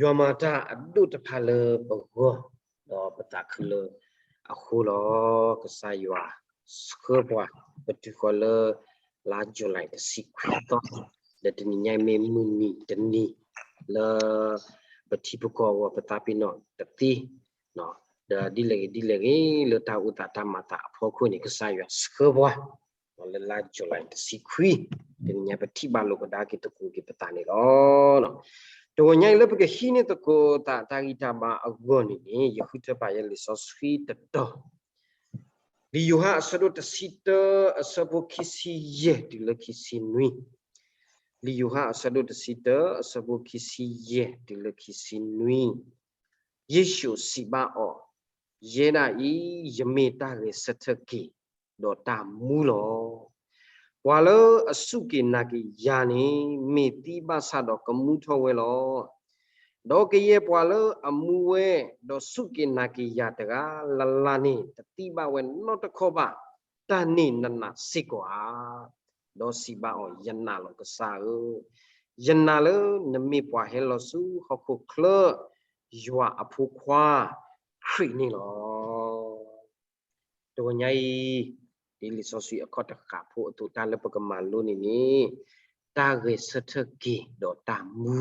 ယွၤမၤတၢ်အဒိၣ်တဖၣ်လၢပဂီၢ်, ဒီးပသးခုလၢအဃိလီၤ. ကစၢ်ယွၤဆှၢပှၤ ပတုၤဃီၤလၢ လါ July တဆံခွံသီ, ဒီးတနံၤညါအံၤမ့ၢ်မုၢ်နံၤတနံၤ လၢပထံပကီၢ်အဂီၢ် ပသးပ့ၤနီၣ်တသ့, ဒီးဒ်လဲၣ်ဂ့ၤဒ်လဲၣ်ဂ့ၤ လၢတၢ်အိၣ်သးတၢ်မၤသးအဖီခိၣ်န့ၣ် ကစၢ်ယွၤဆှၢပှၤ လၢလါ July တဆံခွံ, တနံၤညါပထံၣ်ဘၣ်လိာ်ကဒါက့ၤသကိးက့ၤပသးန့ၣ်လီၤ. တဂီၤညါအံၤလၢပကဟံးန့ၢ်သကိးသးတၢ်ဂံၢ်တၢ်ဘါအဂီၢ်န့ၣ်န့ၣ် ယဃုထၢပာ်ယဲလံာ်စီဆှံတတီၤ, လံာ်ယိၤဟၣ်အဆၢဒိၣ်တဆံတၢ အဆၢဖိခံဆံယဲၢ်တုၤလၢခံဆံနွံ, လံာ်ယိၤဟၣ်အဆၢဒိၣ်တဆံတၢ အဆၢဖိခံဆံယဲၢ်တုၤလၢခံဆံနွံ, ယ့ၣ်ၡူးစံးဘၣ်အီၤ, ယဲဒၣ်အံၤ ယမ့ၢ်တၢ်ဂဲၤဆၢထၢၣ်က့ၤ ဒီးတၢ်မူလီၤ. ပှၤလၢအစူၢ်က့ၤနာ်က့ၤယၤန့ၣ် မ့ၢ်သံဘၣ်ဆၣ်ဒီးကမူထီၣ်ဝဲလီၤ. ဒီးကယဲၢ်ပှၤလၢအမူဝဲ ဒီးစူၢ်က့ၤနာ်က့ၤယၤတဂၤလၢ်လၢ်န့ၣ် တသံဘၣ်ဝဲနီတခီၣ်ဘၣ်, တၢ်န့ၣ်နနာ်စ့ၢ်ကီးဧါ. ဒီးစံးဘၣ်အီၤ, ယနာ်လီၤကစၢ်ဧၢ, ယနာ်လၢနမ့ၢ်ပှၤဟဲလီၤဆူဟီၣ်ခိၣ်ချၢ ယွၤအဖိခွါ ခရံာ်န့ၣ်လီၤ. တဂီၤညါအံၤ ဒ်လံာ်စီဆှံအခီၣ်တဃာ်ဖိအသိး တၢ်လၢပကမၤလိန့ၣ်န့ၣ် တၢ်ဂဲၤဆၢထၢၣ်က့ၤဒီးတၢ်မူ,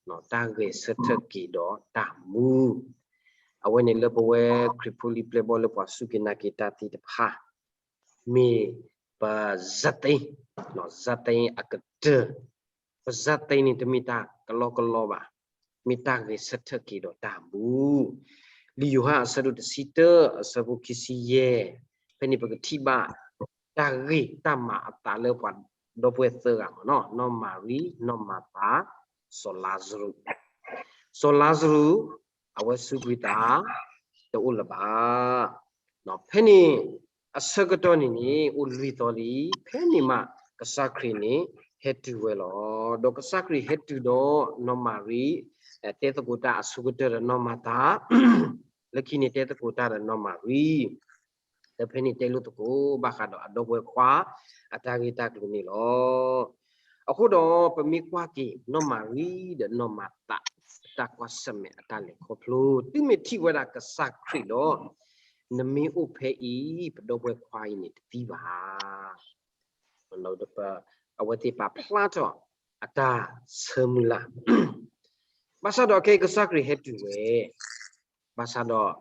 တၢ်ဂဲၤဆၢထၢၣ်က့ၤဒီးတၢ်မူ, အဝဲန့ၣ်လၢပဝဲခရံာ်ဖိလံၤပျဲၢ်ဘီၣ်လၢပှၤစူၢ်က့ၤနာ်က့ၤတၢ်သ့ၣ်တဖၣ် မ့ၢ်ပဇာတ်သိမ်း, ဇာတ်သိမ်း အကတၢၢ်, ပဇာတ်သိမ်းန့ၣ် တမ့ၢ်တၢ်ကလီကလီဘၣ်, မ့ၢ်တၢ်ဂဲၤဆၢထၢၣ်က့ၤဒီးတၢ်မူ, လံာ်ယိၤဟၣ်အဆၢဒိၣ်တဆံတၢ အဆၢဖိခံဆံယဲၢ်, ဖဲန့ၣ်ပကထံၣ်ဘၣ် တၢ်ဂ့ၢ်တၢ်မၤအသးလၢပှၤဒီပုၢ်ဝဲၢ်သၢဂၤမ့ၢ်နီၤ, နီၢ်မၤရံ, နီၢ်မၤသၤ, စီၤလါစရူး, စီၤလါစရူး အဝဲစူးကွံာ်သး တအိၣ်လၢၤဘၣ်. ဖဲန့ၣ်အဆၢကတီၢ်န့ၣ်န့ၣ် အိၣ်လွံၢ်သီလံ, ဖဲန့ၣ်မး ကစၢ်ခရံာ်န့ၣ် ဟဲတုၤဝဲလီၤ. ဒီးကစၢ်ခရံာ်ဟဲတုၤဒီးနီၢ်မၤရံ, တဲသကိးတၢ်အဆိကတၢၢ်ဒီးနီၢ်မၤသၤ, လၢခံန့ၣ် တဲသကိးတၢ်ဒီးနီၢ်မၤရံ ဒီးဖဲန့ၣ်တဲလိာ်သကိးဘၣ်ဃးဒီးအဒီပုၢ်ဝဲၢ်ခွါ အတၢ်ဂ့ၢ်တၢ်ကျိၤန့ၣ်လီၤ. အဃိဒီးပမ့ၢ်ကွၢ်က့ၤ နီၢ်မၤရံဒီးနီၢ်မၤသၤ တၢ်ကွၢ်ဆၢၣ်မဲာ်အတၢ်လဲၤခီဖျိ တုၤမ့ၢ်ထံၣ်ဝဲဒၣ်ကစၢ်ခရံာ်ဒီး နမ့ၢ်အိၣ်ဖဲအံၤ ပဒီပုၢ်ဝဲၢ်ခွါအံၤန့ၣ်တသံဘၣ်. အဝဲသ့ၣ်ပာ်ဖျါထီၣ်အတၢ်ဆၢမုၢ်လၢ် ဘၣ်ဆၣ်ဒီးခဲအံၤကစၢ်ခရံာ်ဟဲတုၤဝဲ, ဘၣ်ဆၣ်ဒီး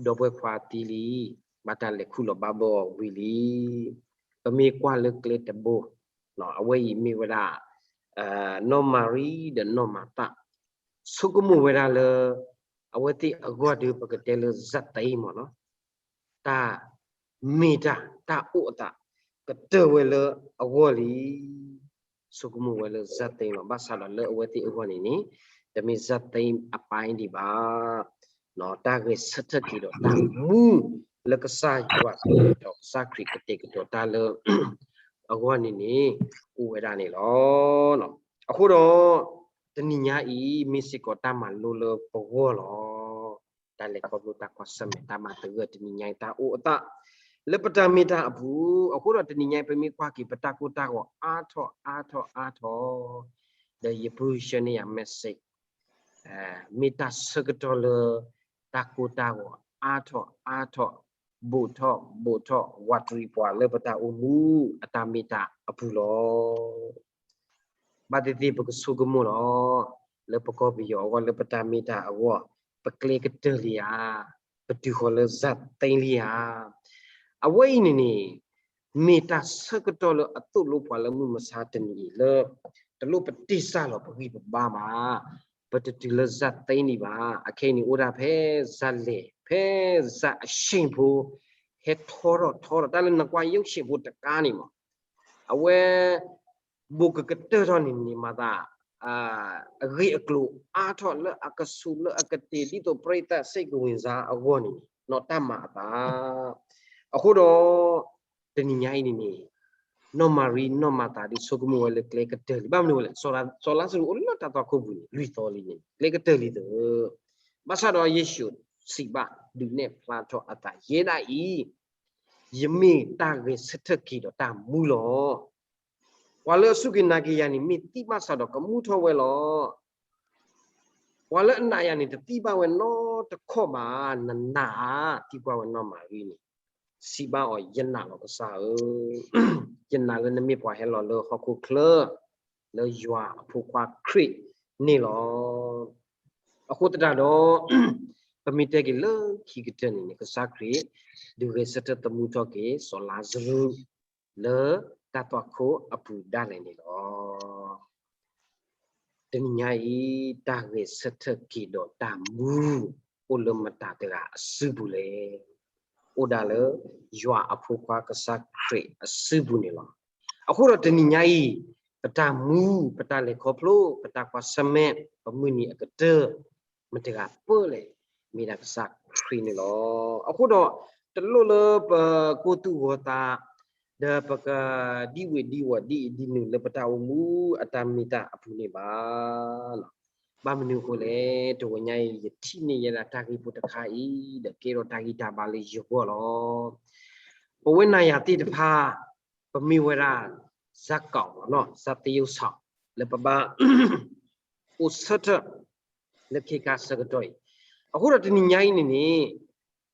ဒီပုၢ်ဝဲၢ်ခွါသံလံ, ဘၣ်တၢ်လဲၤခူၣ်လီၤဘၣ်ဘၣ်အီၤဝံၤလံ. ပမ့ၢ်ကွၢ်လၢကျဲတဘိ, အဝဲအံၤမ့ၢ်ဝဲဒၣ် နီၢ်မၤရံဒီးနီၢ်မၤသၤ ဆိကမိၣ်ဝဲဒၣ်လၢ အဝဲသ့ၣ်အဂီၢ်ဒီး ပကတဲလၢ ဇာတ်သိမ်း မ့ၢ်နီၤ, တၢ်မ့ၢ်တၢ် တၢ်အိၣ်အသး ကတၢၢ်ဝဲလၢအဂီၢ်လံ. ဆိကမိၣ်ဝဲလၢ ဇာတ်သိမ်း လီၤ. ဘၣ်ဆၣ်ဒီးလၢအဝဲသ့ၣ်အဂီၢ်န့ၣ်န့ၣ် တမ့ၢ် ဇာတ်သိမ်း အပိုင်းဒံးဘၣ်. တၢ်ဂဲၤဆၢထၢၣ်က့ၤဒီးတၢ်မူ လၢကစၢ်ယွၤကတဲာ်ကတီၤ ကစၢ်ခရံာ်ကတဲာ်ကတီၤတၢ်လၢ အဂီၢ်န့ၣ်န့ၣ် အိၣ်ဝဲဒၣ်န့ၣ်လီၤ. အဃိဒီး တနံၤညါအံၤ မ့ၢ်စ့ၢ်ကီးတၢ်မၤလိလၢပဂီၢ်လီၤ. တၢ်လဲၤခီဖျိတၢ်ကွၢ်ဆၢၣ်မဲာ် တၢ်မၤသဂၢၢ်တနံၤညါအံၤ တၢ်အိၣ်အသး လၢပတၢ်မ့ၢ်တၢ်အပူၤ, အဃိဒီးတနံၤညါအံၤ ပမ့ၢ်ကွၢ်က့ၤ ပတၢ်ကိၢ်တၢ်ဂီၤအါထီၣ်အါထီၣ်အါထီၣ်, ဒီးယပုၢ်ဆှၢန့ၢ်ယၤ message မ့ၢ်တၢ်ဆၢကတီၢ်လၢ တၢ်ကိၢ်တၢ်ဂီၤအါထီၣ်အါထီၣ်, ဘူးထီၣ်ဘူးထီၣ် ဝးတရံးပှၤလၢပတၢ်အိၣ်မူအတၢ်မ့ၢ်တၢ်အပူၤလီၤ. ဘၣ်သ့ၣ်သ့ၣ်ပကဆိကမိၣ်လီၤ. လၢပကီၢ်ပယီၤအဂီၢ် လၢပတၢ်မ့ၢ်တၢ်အဂီၢ် ပကျဲကတၢၢ်လံဧါ, ပတုၤဃီၤလၢ ဇာတ်သိမ်း လံဧါ. အဝဲအံၤန့ၣ်န့ၣ် မ့ၢ်တၢ်ဆၢကတီၢ်လၢအသိၣ်လိပှၤလၢမုၢ်မဆါတနံၤအံၤလၢ တလိၣ်ပတ့ၢ်စၢ်လီၤပဂံၢ်ပဘါဘၣ်, ပတတုၤလၢ ဇာတ်သိမ်း ဒံးဘၣ်. အခဲအံၤန့ၣ်အိၣ်ဒၣ်ဖဲ ဇာတ်လည် ဖဲ ဇာတ်အရှိန်ဖိ ဟဲထီထီၣ်ထီထီၣ် တၢ်လၢနကွၢ် ရုပ်ရှင် ဖိတကါန့ၣ်မး အဝဲ ဘူးကကတၢၢ်ထီၣ်န့ၣ်န့ၣ်မၤသး အဂ့ၢ်အကျိၤအါထီၣ်လၢအကဆူးလၢအကတ့ၢ် ဒ်သိး ပြိဿ စိတ်ဝင်စား အဂီၢ်န့ၣ် နီၢ်တၢ်မၤအသး. အဃိဒီး တနံၤညါအံၤန့ၣ်န့ၣ် နီၢ်မၤရံ နီၢ်မၤသၤ ဒုးဆိကမိၣ်ဝဲလၢကျဲကတၢၢ်လံ. ဘၣ်မနုၤဝဲလဲၣ်, စီၤလါစရူးအိၣ်လၢတၢ်သွၣ်ခိၣ်ပူၤန့ၣ် လွံၢ်သီလံန့ၣ် ကျဲကတၢၢ်လံသၢ. ဘၣ်ဆၣ်ဒီးယ့ၣ်ၡူးစံးဘၣ် ဒုးနဲၣ်ဖျါထီၣ်အသး ယဲဒၣ်အံၤ ယမ့ၢ်တၢ်ဂဲၤဆၢထၢၣ်က့ၤဒီးတၢ်မူလီၤ. ပှၤလၢအစူၢ်က့ၤနာ်က့ၤယၤန့ၣ် မ့ၢ်သံဘၣ်ဆၣ်ဒီးကမူထီၣ်ဝဲလီၤ. ပှၤလၢအနာ်ယၤန့ၣ် တသံဘၣ်ဝဲနီတခီၣ်ဘၣ်, နနာ်ဧါ, သံကွၢ်ဝဲနီၢ်မၤရံန့ၣ်, စံးဘၣ်အီၤ, ယနာ်လီၤကစၢ်ဧၢ, ယနာ်လၢနမ့ၢ်ပှၤဟဲလီၤလၢဟီၣ်ခိၣ်ချၢ, လၢယွၤအဖိခွါခရံာ်န့ၣ်လီၤ. အဃိသတးဒီး ပမ့ၢ်တဲက့ၤလၢခံကတၢၢ်န့ၣ်န့ၣ် ကစၢ်ခရံာ် ဒုးဂဲၤဆၢထၢၣ်သမူထီၣ်က့ၤ စီၤလါစရူး လၢတၢ်သွၣ်ခိၣ်အပူၤဒၣ်လဲာ်န့ၣ်လီၤ. တနံၤညါအံၤ တၢ်ဂဲၤဆၢထၢၣ်က့ၤဒီးတၢ်မူ အိၣ်လၢမတၤတဂၤအစုပူၤလဲၣ်. အိၣ်ဒၣ်လၢယွၤအဖိခွါကစၢ်ခရံာ်အစုပူၤန့ၣ်လီၤ. အဃိဒီးတနံၤညါအံၤ ပတၢ်မူ, ပတၢ်လဲၤခီဖျိ, ပတၢ်ကွၢ်ဆၢၣ်မဲာ်, ပမုၢ်နံၤအကတၢၢ် မတၤတဂၤပၢၢ်လဲၣ်, မ့ၢ်ဒၣ်ကစၢ်ခရံာ်န့ၣ်လီၤ. အဃိဒီး တလိၣ်လၢပကအိၣ်သူၣ်ဂီၤသး ဒီးပကဒံဝ့ၤဒံဝီၤဒ်အံၤဒ်နုၤလၢပတၢ်အိၣ်မူအတၢ်မ့ၢ်တၢ်အပူၤန့ၣ်ဘၣ်. ဘၣ်မနုၤအဃိလဲၣ်, တဝီညါအံၤ ယထံၣ်န့ၢ်ယဲဒၣ်တၢ်ဂ့ၢ်ဖိတခါအံၤ ဒီးကဲထီၣ်တၢ်ဂံၢ်တၢ်ဘါလၢယဂီၢ်လီၤ. ပဝဲနၤယၤသ့ၣ်တဖၣ် ပမ့ၢ်ဝဲဒၣ် ဇာတ်ကောင် လီၤနီၤ, ဇာတ်သရုပ်ဆောင် လၢပဘၣ် အိၣ်ဆၢထၢၣ် လၢခ့ခါဆၢကတီၢ်အံၤ, အဃိဒီးတနံၤညါအံၤန့ၣ်န့ၣ်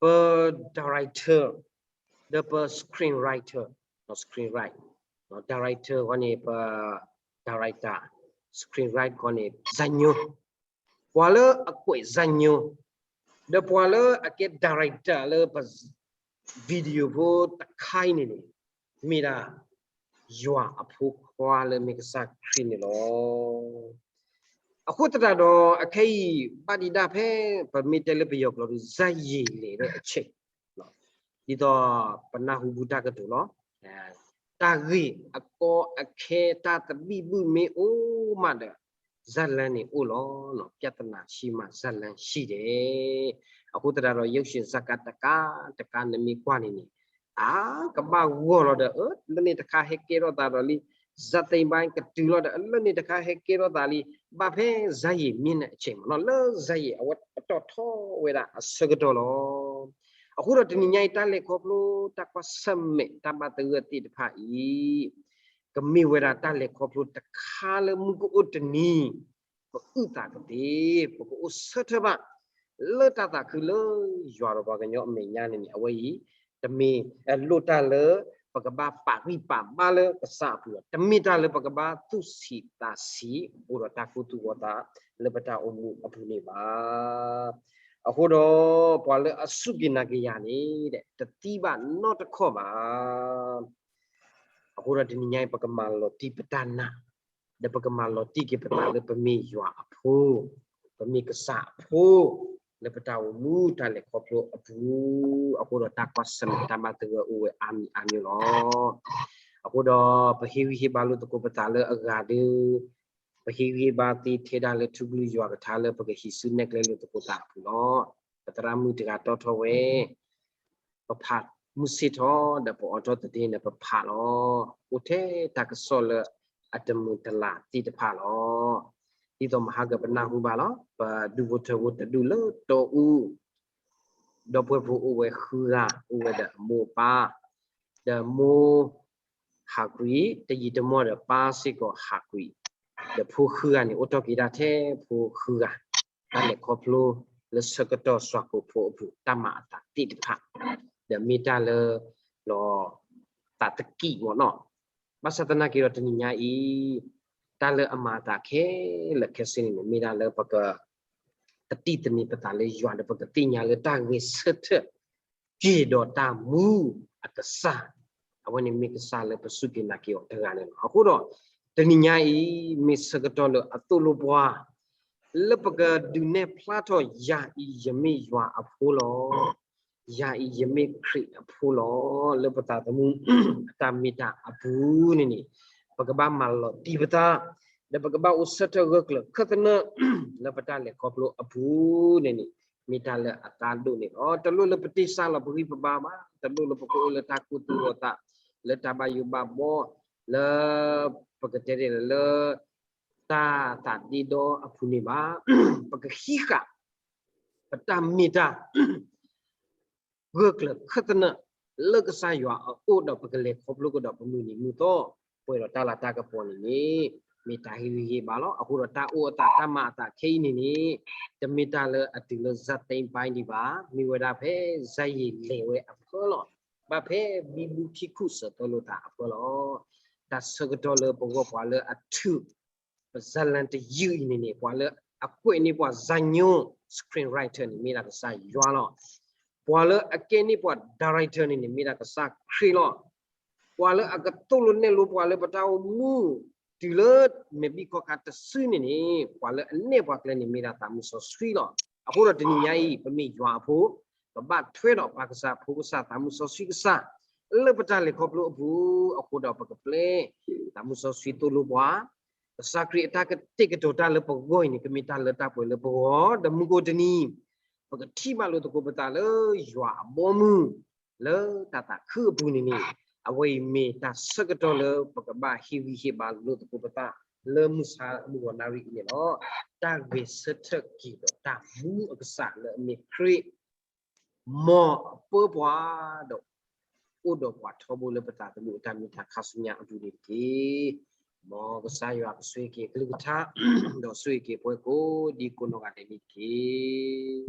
ပ director ဒီးပ screenwriter, screenwrite, director ဃီန့ၣ် ပ director, screenwrite ဃီန့ၣ် ဇာတ်ညွှန်း, ပှၤလၢအကွဲး ဇာတ်ညွှန်း, ဒီးပှၤလၢအကဲ director လၢပ video ဖိတခါအံၤန့ၣ်န့ၣ် မ့ၢ်ဒၣ် ယွၤအဖိခွါလၢမ့ၢ်ကစၢ်ခရံာ်န့ၣ်လီၤ. အဃိသတးဒီး အခဲအံၤ ဘၣ်ဒံးဒၣ်ဖဲ ပမ့ၢ်တဲလၢပယီၤကျိာ်ဒီး ဇာတ်ရည်လည်တဲ့အချိန် ဒ်သိးပနၢ်ဟူဘူးတၢ်ကတိၤလီၤ. တၢ်ဂ့ၢ်အကီအခဲ တၢ်သဘံၣ်ဘုၣ်မ့ၢ်အိၣ်မးဒီး ဇာတ်လမ်းန့ၣ်အိၣ်လီၤ. ပြဿနာရှိမှ ဇာတ်လမ်းရှိတယ်. အဃိသတးဒီး ရုပ်ရှင်ဇာတ်ကားတကါတကါ နမ့ၢ်ကွၢ်န့ၣ်န့ၣ် အါ ကဘၣ်ဂီၢ်လီၤဒီး အၢ လၢန့ၣ်တခါဟဲကဲထီၣ်သးဒီးလံ, ဇာတ်သိမ်းပိုင်း ကတုၤလီၤဒီး လၢန့ၣ်တခါဟဲကဲထီၣ်သးလံ, ဘၣ်ဖဲ ဇာတ်ရည်မြင့်တဲ့အချိန် မ့ၢ်နီၤ, လၢ ဇာတ်ရည် အဝဲအတီၢ်ထီၣ်ဝဲဒၣ်အဆၢကတီၢ်လီၤ. အဃိဒီးတနံၤညါအံၤ တၢ်လဲၤခီဖျိ တၢ်ကွၢ်ဆၢၣ်မဲာ် တၢ်ဘၣ်သဂၢၢ်သ့ၣ်တဖၣ်အံၤ ကမ့ၢ်ဝဲဒၣ်တၢ်လဲၤခီဖျိတခါလၢမုၢ်ကအိၣ်တနံၤ ပအုၣ်သးကသ့, ပကအိၣ်ဆၢထၢၣ်ဘၣ် လၢတၢ်သးခုလၢယွၤဒီးပှၤကညီအမဲာ်ညါန့ၣ်န့ၣ် အဝဲအံၤ တမ့ၢ်လိၣ်တၢ်လၢ ပကဘၣ်ပာ်ဂံၢ်ပာ်ဘါလၢကစၢ်အပူၤလီၤ. တမ့ၢ်တၢ်လၢပကဘၣ်သူၣ်ဆံးသးဆံး အိၣ်ဒီးတၢ်ကိၢ်သူၣ်ဂီၤသးလၢပတၢ်အိၣ်မူအပူၤန့ၣ်ဘၣ်. အဃိဒီး ပှၤလၢအစူၢ်က့ၤနာ်က့ၤယၤန့ၣ် တသံဘၣ်နီတခီၣ်ဘၣ်. အဃိဒီးတနံၤညါအံၤ ပကမၤလီၤတံၢ်ပတၢ်နာ် ဒီးပကမၤလီၤတံၢ်က့ၤပသးလၢပမ့ၢ်ယွၤအဖိ, ပမ့ၢ်ကစၢ်အဖိ လၢပတၢ်အိၣ်မူတၢ်လဲၤခီဖျိအပူၤ, အဃိဒီးတၢ်ကွၢ်ဆၢၣ်မဲာ်တၢ်ဘၣ်သဂၢၢ်အိၣ်ဝဲအါမံၤအါမံၤလီၤ. အဃိဒီးပဟ့ၣ်ဂံၢ်ဟ့ၣ်ဘါလိာ်သကိးပသးလၢအဂၤဒီး ပဟ့ၣ်ဂံၢ်ဟ့ၣ်ဘါသ့ထဲဒၣ်လၢထူကလုၢ်ယွၤကထါလၢပကဟံးစုနဲၣ်ကျဲလိာ်သကိးသးအပူၤလီၤ. ပသရၣ်မုၣ်တဂၤတီထီၣ်ဝဲ ပဖးမုၢ်ဆ့ၣ်ထီၣ် ဒီးပအိးထီၣ်သဒ့န့ၣ် ပဖးလီၤ. အိၣ်ထဲတၢ်ကစီၣ်လၢအတမုာ်တလၤသ့ၣ်တဖၣ်လီၤ. ဒ်သိးမဟါကပနၢ်ဟူဘၣ်လီၤ. ပဒူၣ်ဖိထၢဖိတဒူၣ်လၢတီအူ ဒီပုၢ်ဝဲၢ်ဖိအိၣ်ဝဲဃုဂၤ အိၣ်ဝဲဒီးအမိၢ်အပၢ်, ဒီးမိၢ်ဟးကွံာ် တယံာ်တမီၢ်ဒီးပၢ်စ့ၢ်ကီးဟးကွံာ်, ဒီးဖိဃုဂၤန့ၣ် အိၣ်ထီၣ်က့ၤဒၣ်ထဲဖိဃုဂၤ, တၢ်လဲၤခီဖျိလၢဆၢကတီၢ်စွၣ်ကိာ်ဖိအပူၤ တၢ်မၤအသးသ့ၣ်တဖၣ်, ဒီးမ့ၢ်တၢ်လၢ လီၤသးသကံၢ်မ့ၢ်နီၤ. ဘၣ်ဆၣ်သနာ်က့ဒီးတနံၤညါအံၤ တၢ်လၢအမၤအသးခဲလၢာ်ခဲဆ့န့ၣ် မ့ၢ်ဒၣ်လၢပက ကသံၣ်သန့ၤပသးလၢယွၤဒီး ပကသ့ၣ်ညါလၢတၢ်ဂဲၤဆၢထၢၣ်က့ၤဒီးတၢ်မူအကစၢ်, အဝဲန့ၣ်မ့ၢ်ကစၢ်လၢပစူၢ်က့ၤနာ်က့ၤအီၤတဂၤန့ၣ်လီၤ. အဃိဒီး တနံၤညါအံၤ မ့ၢ်ဆၢကတီၢ်လၢအသိၣ်လိပှၤ လၢပကဒုးနဲၣ်ဖျါထီၣ် ယၤအံၤယမ့ၢ်ယွၤအဖိလီၤ. ယၤအံၤယမ့ၢ်ခရံာ်အဖိလီၤ. လၢပသးသမူ အတၢ်မ့ၢ်တၢ်အပူၤန့ၣ်န့ၣ် ပကဘၣ်မၤလီၤတံၢ်ပသး, ဒီးပကဘၣ်အိၣ်ဆၢထၢၣ်ဂၢၢ်ကျၢၤခၢၣ်သနၢၣ် လၢပတၢ်လဲၤခီဖျိအပူၤန့ၣ်န့ၣ် မ့ၢ်တၢ်လၢအကါဒိၣ်န့ၣ်လီၤ. တလိၣ်လၢပတ့စၢ်လီၤပဂံၢ်ပဘါဘၣ်, တလိၣ်လၢပကအိၣ်လၢတၢ်ကိၢ်သူၣ်ဂီၤသး လၢတၢ်ဘၣ်ယိၣ်ဘၣ်ဘှီ လၢ ပကတဲဒ်လဲၣ်လၢ တၢ်သးဒ့ဒီအပူၤန့ၣ်ဘၣ်. ပကဟံးဃာ် ပတၢ်မ့ၢ်တၢ် ဂၢၢ်ကျၢၤခၢၣ်သနၢၣ် လၢကစၢ်ယွၤအအိၣ်ဒီး ပကလဲၤခီဖျိကဒီးပမုၢ်နံၤမုၢ်သီ ပှဲၤဒီးတၢ်လၤတၢ်ကပီၤန့ၣ်န့ၣ် မ့ၢ်တၢ်ဟ့ၣ်ဂံၢ်ဟ့ၣ်ဘါလီၤ. အဃိဒီးတၢ်အိၣ်အသးတၢ်မၤအသးခဲအံၤန့ၣ်န့ၣ် တမ့ၢ်တၢ်လၢအတုၤလၢ ဇာတ်သိမ်းပိုင်း ဒံးဘၣ်, မ့ၢ်ဝဲဒၣ်ဖဲ ဇာတ်ရည် လဲၤဝဲအဖၢလီၤ. ဘၣ်ဖဲမံမူခံခူၣ်စၢၤသၢလိာ်သးအဖၢလီၤ. တၢ်ဆၢကတီၢ်လၢပဂီၢ်ပှၤလၢအထုး ပဇာတ်လမ်းတယုၢ်အံၤန့ၣ်န့ၣ် ပှၤလၢအကွဲးန့ၢ်ပှၤ ဇာတ်ညွှန်း screenwriter န့ၣ် မ့ၢ်ဒၣ်ကစၢ်ယွၤလီၤ. ပှၤလၢအကဲန့ၢ်ပှၤ director န့ၣ်န့ၣ် မ့ၢ်ဒၣ်ကစၢ်ခရံာ်လီၤ. ပှၤလၢအကသိၣ်လိနဲၣ်လိပှၤလၢပတၢ်အိၣ်မူ တုၤလၢမဲာ်ဘံၣ်ခီၣ်ခါတစုန့ၣ်န့ၣ် ပှၤလၢအနဲၣ်ပှၤကျဲန့ၣ် မ့ၢ်ဒၣ်သးမုၢ်စီဆှံလီၤ. အဃိဒီးတနံၤညါအံၤ ပမ့ၢ်ယွၤအဖိ, ပဘၣ်ထွဲဒီးပၢ်ကစၢ်အဖိကစၢ်သးမုၢ်စီဆှံကစၢ် လၢပတၢ်လဲၤခီဖျိအပူၤ, အဃိဒီးပကပျဲ သးမုၢ်စီဆှံသိၣ်လိပှၤ, ကစၢ်ခရံာ်အတၢ်ကတဲာ်ကတီၤတၢ်လၢပဂီၢ်အံၤန့ၣ် ကမ့ၢ်တၢ်လၢတၢ်ပှဲၤလၢပဂီၢ်, ဒီးမုၢ်ကအိၣ်တနံၤ ပကထံၣ်ဘၣ်လိာ်သကိးပသးလၢယွၤအဘီအမုၢ် လၢတၢ်သးခုအပူၤန့ၣ်န့ၣ်, အဝဲအံၤမ့ၢ်တၢ်ဆၢကတီၢ်လၢပကဘၣ်ဟ့ၣ်ဂံၢ်ဟ့ၣ်ဘါလိာ်သကိးပသး လၢမုၢ်ဆါမုၢ်ဂီၤနၣ်ရံၣ်အံၤန့ၣ်လီၤ. တၢ်ဂဲၤဆၢထၢၣ်က့ၤဒီးတၢ်မူအကစၢ်လၢအမ့ၢ်ခရံာ် မ်အပၢပှၤဒီး အိၣ်ဒီးပှၤထီဘိလၢပသးသမူအတၢ်မ့ၢ်တၢ်ခါဆူညါအပူၤန့ၣ်တက့ၢ်. မ်ကစၢ်ယွၤကဆိၣ်ဂ့ၤက့ၤအကလုၢ်ကထါ ဒီးဆိၣ်ဂ့ၤက့ၤပှၤကိးဒံကိးနီၢ်ဂၤဒဲးန့ၣ်တက့ၢ်.